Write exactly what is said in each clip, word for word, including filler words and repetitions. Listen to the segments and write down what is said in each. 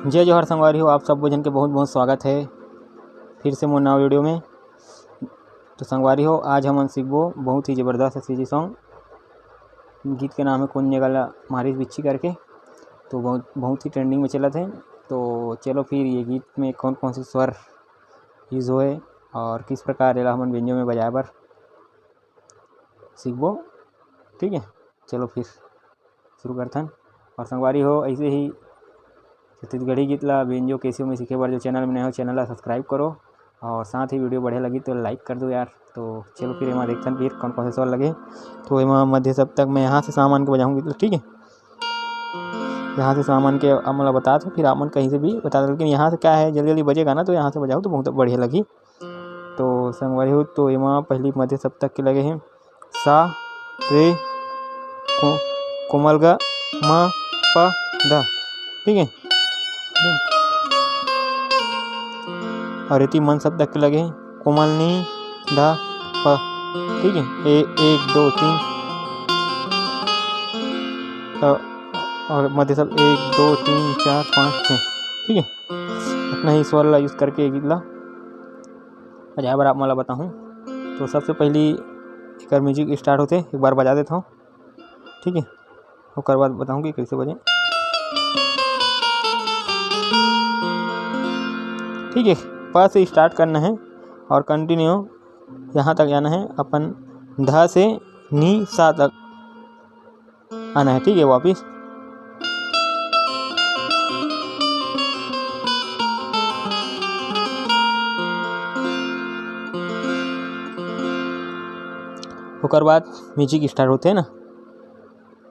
जय जोहार संगवारी हो, आप सब झन के बहुत बहुत स्वागत है फिर से मोर नवा वीडियो में। तो संगवारी हो, आज हमन सीखबो बहुत ही जबरदस्त C G song। गीत के नाम है कोन जगह ला मारिस बिच्छी करके। तो बहुत, बहुत ही trending में चलत है। तो चलो फिर ये गीत में कौन कौन से स्वर use होए और किस प्रकार एला हमन बेंजो में बजाए बर सीखबो। ठीक है, चलो फिर शुरू करथन। और संगवारी हो, ऐसे ही छत्तीसगढ़ी गीत ला बेंजो केसियो में सीखे बर जो channel में नए हो, channel ला subscribe करो और साथ ही वीडियो बढ़िया लगी तो like कर दो यार। तो चलो फिर एमा देखथन फिर कौन कौन से स्वर लगे। तो एमा मध्य सप्तक में यहाँ से सामान के बजाऊँ गीत ला, ठीक है। यहाँ से सामान के अब मोला बतात हो, फिर आप मन कहीं से भी बता दो, लेकिन यहाँ से क्या है, जल्दी जल्दी बजेगा ना, तो यहाँ से बजाओ तो बहुत बढ़िया लगी। तो संगवारी हो, तो एमा पहली मध्य सप्तक के लगे हे सा, रे, को-, कोमल ग, म, प, ध, ठीक है। और एती मंद सप्तक के लगे हे कोमल नी, ध, प, ठीक है। ए-, एक, दो, तीन, अ, और मध्य सब एक, दो, तीन, चार, पाँच, छः, ठीक है। इतना ही स्वर ला use करके ये गीत ला बजाए बर आप मन ला बताहूँ। तो सबसे पहली एकर music start होथे, एक बार बजा देता हूँ, ठीक है। ओकर बाद बताहूँ कि कैसे बजे, ठीक है। प से start करना है और continue यहाँ तक जाना है, अपन ध से नी सा तक आना है, ठीक है। वापिस ओकर बाद music start होथे ना,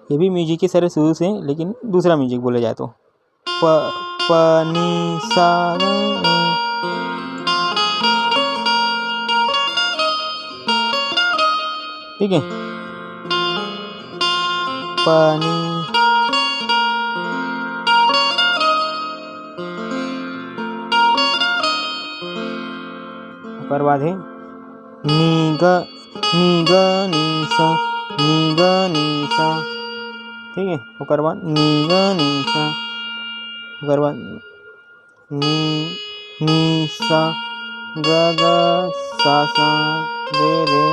ये भी music ही सर शुरू से, लेकिन दूसरा music बोले जाए तो प, प, नी, सा, रे, रे। ठीक है, प, नी। ओकर बाद है नी, ग, नी, ग, नी, सा, नी, ग, नी, सा। ठीक है, ओकर बाद नी, ग, नी, सा। ओकर बाद नी, नी, सा, ग, ग, सा, सा, रे, रे,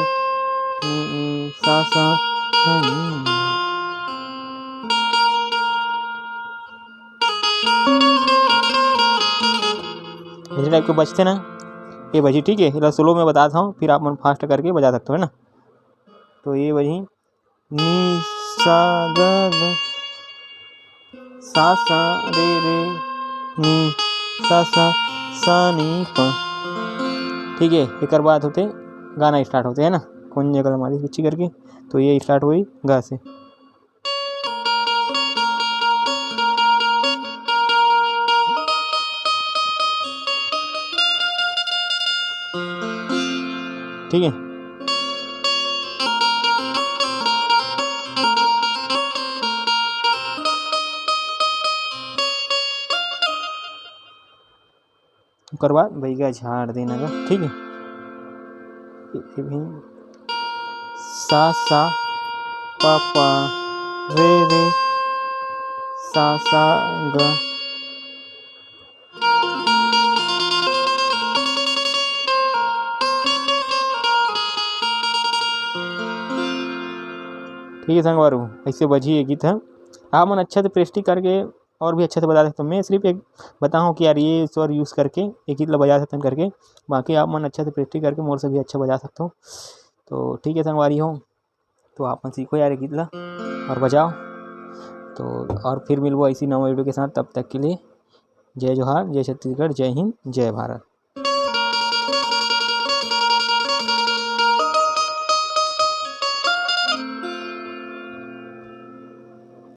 नी, नी, सा, सा, ध, नी। ऐसे type के बजथे ना, ये बजी, ठीक है। एला slow में बतात हूँ, फिर आप मन fast करके बजा सकते हो, है ना। तो ये बजी नी सा ग ग सा सा रे रे नी सा सा सा नी प। ठीक है, एकर बाद होथे गाना start होथे, है ना, कोन जगह ला मारिस बिच्छी करके। तो ये start होई ग से। ठीक है, ओकर बाद बैगा झाड़ देना गा, ठीक है। ये, ये भी सा सा पा पा रे रे सा सा ग। ठीक है संगवारू, ऐसे बजी ये गीत है। आप मन अच्छा से practice करके और भी अच्छा से बजा सकते हो। मैं सिर्फ एक बताऊँ कि यार ये स्वर use करके एक गीत ला बजा सकते हैं करके, बाकी आप मन अच्छा से practice करके मोर से भी अच्छा बजा सकते हो। तो ठीक है संगवारी हो, तो आप मन सीखो यार ये गीत ला और बजाओ। तो और फिर मिलबो ऐसी नवा वीडियो के साथ, तब तक के लिए जय जोहार, जय छत्तीसगढ़, जय हिंद, जय भारत।